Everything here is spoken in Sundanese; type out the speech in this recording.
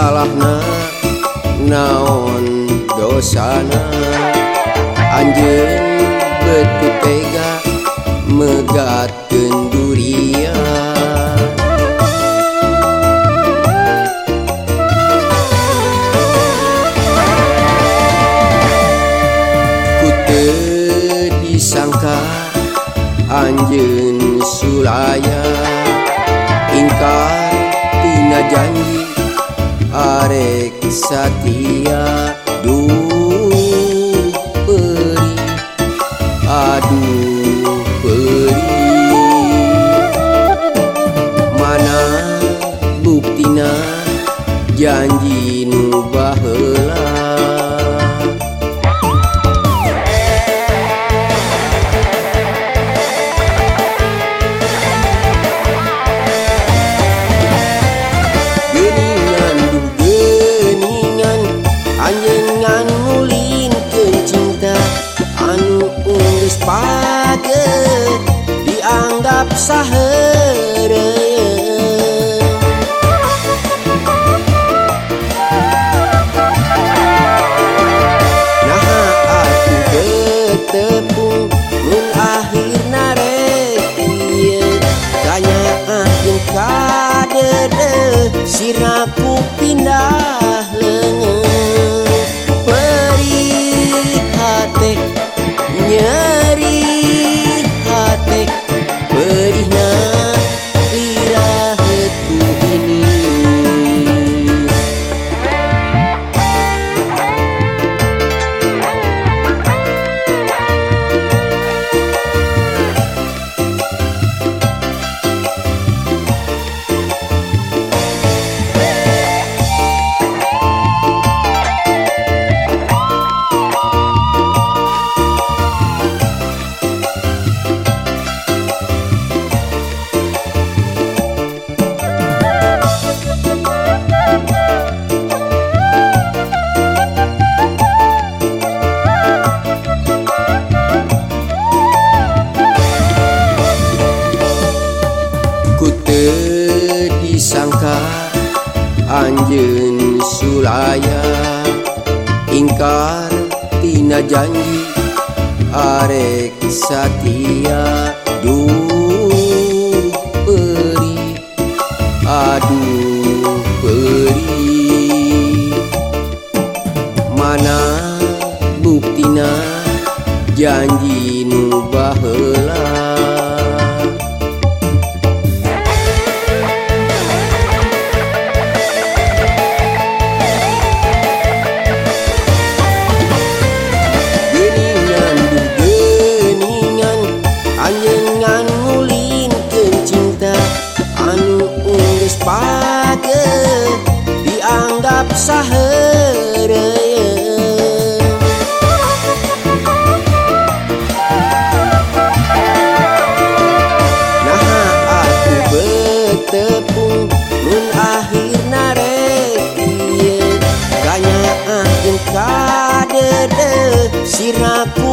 Salahna naon dosana anjeun beuti tega megatkeun durian. Ku teu disangka anjeun sulaya ingkar tina janji arek satia. Duh perih, aduh perih, mana buktina janji nu baheula. Anjeungan ngulinkeun cinta anu geus pageuh dianggap saheureuyeun. Naha atuh betepung mun akhirna rek ieu kanyaah jeung kadeudeuh sirna ku pindah leungeun. Nyeri hate perihna iraheutku ini. Ku teu disangka anjeun sulaya ingkar tina janji arek satia. Duh perih, aduh perih, mana buktina janji nu baheula. Anjeungan ngulinkeun cinta anu geus pageuh dianggap saheureuyeun. Naha atuh betepung mun akhirna rek ieu kanyaah jeung kadeudeuh sirna ku